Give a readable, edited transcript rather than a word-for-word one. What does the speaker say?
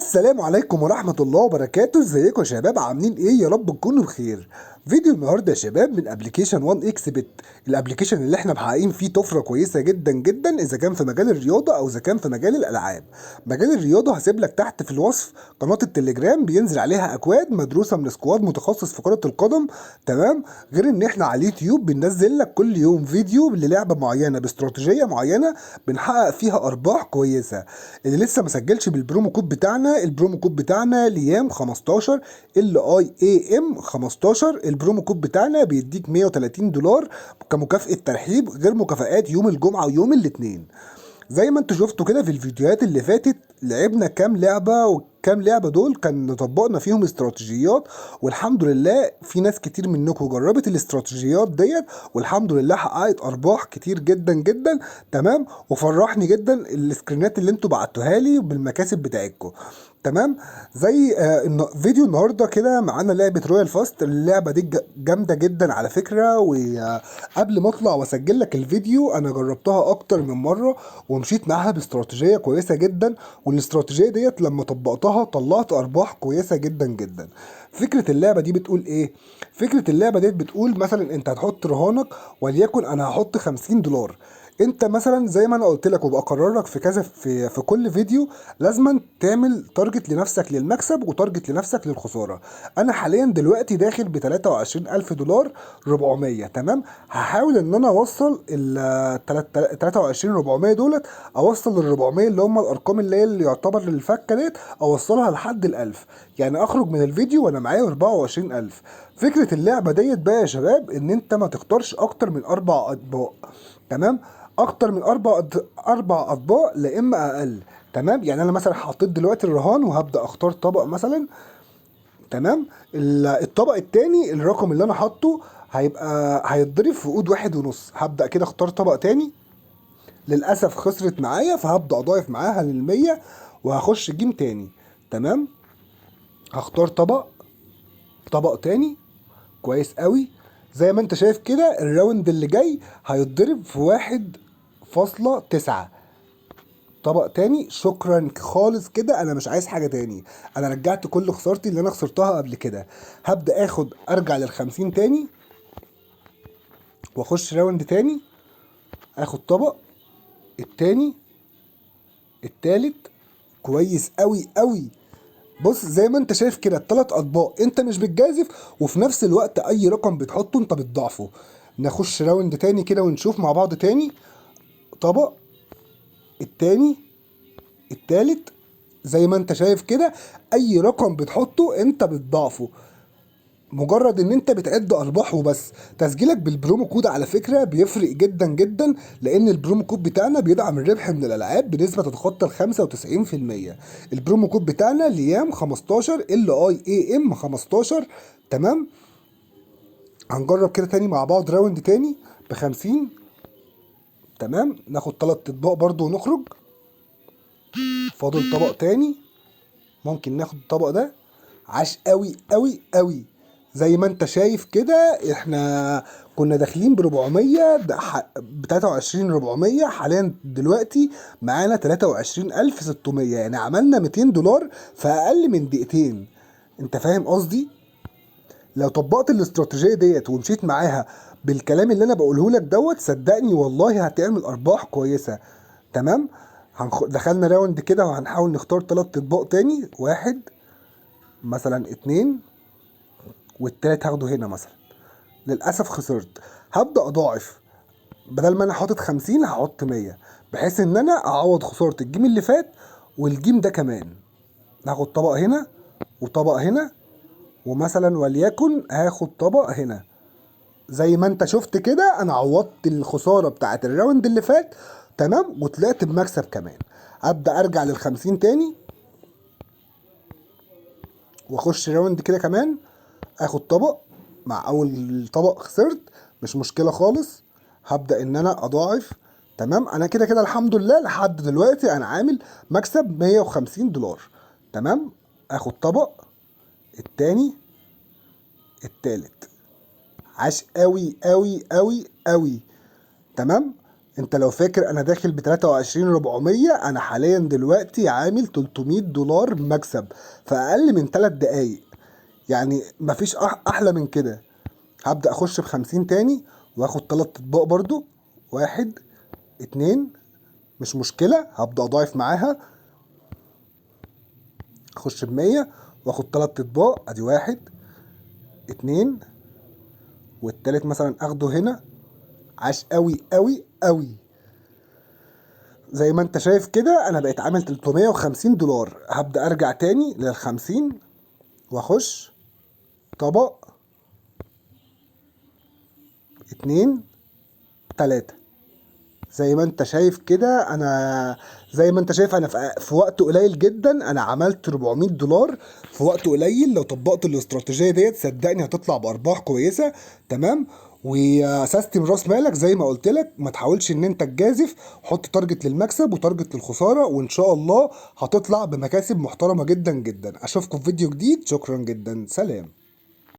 السلام عليكم ورحمة الله وبركاته. ازيكم يا شباب؟ عاملين ايه؟ يا رب تكونوا بخير. فيديو النهارده يا شباب من application 1 اكس بت، ال application اللي احنا محققين فيه طفرة كويسة جدا جدا، اذا كان في مجال الرياضة او اذا كان في مجال الالعاب. مجال الرياضة هسيب لك تحت في الوصف قناة التليجرام بينزل عليها اكواد مدروسة من squad متخصص في كرة القدم، تمام؟ غير ان احنا على اليوتيوب بننزل لك كل يوم فيديو للعبة معينة باستراتيجية معينة بنحقق فيها ارباح كويسة. اللي لسه ما سجلش بال promo code بتاعنا، ال promo code بتاعنا ليام 15، L I A M 15. ال promo code بتاعنا بيديك $130 كمكافأة ترحيب، غير مكافآت يوم الجمعة ويوم الاثنين. زي ما انتوا شفتوا كده في الفيديوهات اللي فاتت لعبنا كام لعبة، وكام لعبة دول كان طبقنا فيهم استراتيجيات، والحمد لله في ناس كتير منكم جربت الاستراتيجيات ديت والحمد لله حققت ارباح كتير جدا جدا، تمام؟ وفرحني جدا السكرينات اللي انتوا بعتوها لي بالمكاسب بتاعتكم، تمام؟ زي فيديو النهارده كده معانا لعبه Royal Fast. اللعبة دي جامدة جدا على فكرة، وقبل ما اطلع واسجل لك الفيديو انا جربتها اكتر من مرة ومشيت معاها باستراتيجيه كويسة جدا، والاستراتيجيه ديت لما طبقتها طلعت ارباح كويسة جدا جدا. فكرة اللعبة دي بتقول ايه؟ فكرة اللعبة ديت بتقول مثلا انت هتحط رهانك، وليكن انا هحط $50. انت مثلا زي ما انا قلت لك وبقرر لك في كذا في كل فيديو، لازما تعمل target لنفسك للمكسب و target لنفسك للخساره. انا حاليا دلوقتي داخل ب $23,400 400، تمام؟ هحاول ان انا اوصل ال 23,400 دولت، اوصل ال 400 اللي هم الارقام اللي هي اللي يعتبر للفكه ديت، اوصلها لحد ال 1000، يعني اخرج من الفيديو وانا معايا 24,000. فكرة اللعبة ديت بقى يا شباب ان انت ما تختارش اكتر من 4 اطباق، تمام؟ اكتر من 4 اطباق لا اما اقل، تمام؟ يعني انا مثلا حطيت دلوقتي الرهان وهبدا اختار طبق مثلا، تمام؟ الطبق التاني الرقم اللي انا حاطه هيتضرب في قود 1.5. هبدا كده اختار طبق تاني، للاسف خسرت معايا، فهبدا اضاعف معاها للمية وهخش game تاني، تمام؟ هختار طبق تاني. كويس قوي. زي ما انت شايف كده ال round اللي جاي هيتضرب في 1.9. طبق تاني، شكرا خالص كده، انا مش عايز حاجة تاني، انا رجعت كل خسارتي اللي انا خسرتها قبل كده. هبدأ ارجع للخمسين تاني واخش round تاني، اخد طبق التاني التالت. كويس قوي قوي. بص زي ما انت شايف كده التلات اطباق انت مش بتجازف، وفي نفس الوقت اي رقم بتحطه انت بتضاعفه. نخش round تاني كده ونشوف مع بعض تاني. طبق التاني التالت. زي ما انت شايف كده اي رقم بتحطه انت بتضاعفه، مجرد ان انت بتعد ارباح وبس. تسجيلك بال promo code على فكرة بيفرق جدا جدا، لان ال promo code بتاعنا بيدعم الربح من الالعاب بنسبة تتخطى ال 95%. ال promo code بتاعنا ليام 15، L I A M 15، تمام؟ هنجرب كده تاني مع بعض round تاني ب50، تمام؟ ناخد 3 اطباق برضو ونخرج. فاضل طبق تاني، ممكن ناخد الطبق ده. عاش قوي قوي قوي. زي ما انت شايف كده احنا كنا داخلين بربعمية، بتلاتة وعشرين ربعمية، حاليا دلوقتي معانا 23,600، يعني عملنا $200 في اقل من دقيقتين. انت فاهم قصدي؟ لو طبقت الاستراتيجية ديت ومشيت معاها بالكلام اللي انا بقوله لك دوت، صدقني والله هتعمل ارباح كويسة، تمام؟ دخلنا round كده وهنحاول نختار 3 اطباق تاني، 1 مثلا، 2، والتالت هاخده هنا مثلا. للأسف خسرت. هبدأ أضاعف، بدل ما أنا حاطط 50 هحط 100، بحيث إن أنا أعوض خسارة ال game اللي فات وال game ده كمان. هاخد طبق هنا وطبق هنا، ومثلا وليكن هاخد طبق هنا. زي ما انت شفت كده انا عوضت الخسارة بتاعت ال round اللي فات، تمام؟ وطلعت بمكسب كمان. ابدأ ارجع للخمسين تاني واخش round كده كمان، اخد طبق. مع اول طبق خسرت، مش مشكلة خالص، هبدأ ان انا اضاعف، تمام؟ انا كده كده الحمد لله لحد دلوقتي انا عامل مكسب $150، تمام؟ اخد طبق التاني التالت. عاش قوي قوي قوي قوي، تمام؟ انت لو فاكر انا داخل ب 23400، انا حاليا دلوقتي عامل $300 مكسب في اقل من 3 دقايق. يعني مفيش احلى من كده. هبدأ اخش ب50 تاني واخد 3 اطباق برضو، 1 2، مش مشكلة، هبدأ اضاعف معاها، اخش ب100 واخد 3 اطباق، ادي 1 2، والتالت مثلا اخده هنا. عاش قوي قوي قوي. زي ما انت شايف كده انا بقيت عامل $350. هبدأ ارجع تاني لل50 واخش طبق 2 3. زي ما انت شايف كده انا، زي ما انت شايف انا في وقت قليل جدا انا عملت $400 في وقت قليل. لو طبقت الاستراتيجية ديت صدقني هتطلع بارباح كويسة. تمام، و system راس مالك زي ما قلت لك، ما تحاولش ان انت تجازف، حط target للمكسب و target للخسارة، وان شاء الله هتطلع بمكاسب محترمة جدا جدا. اشوفكم في فيديو جديد، شكرا جدا، سلام.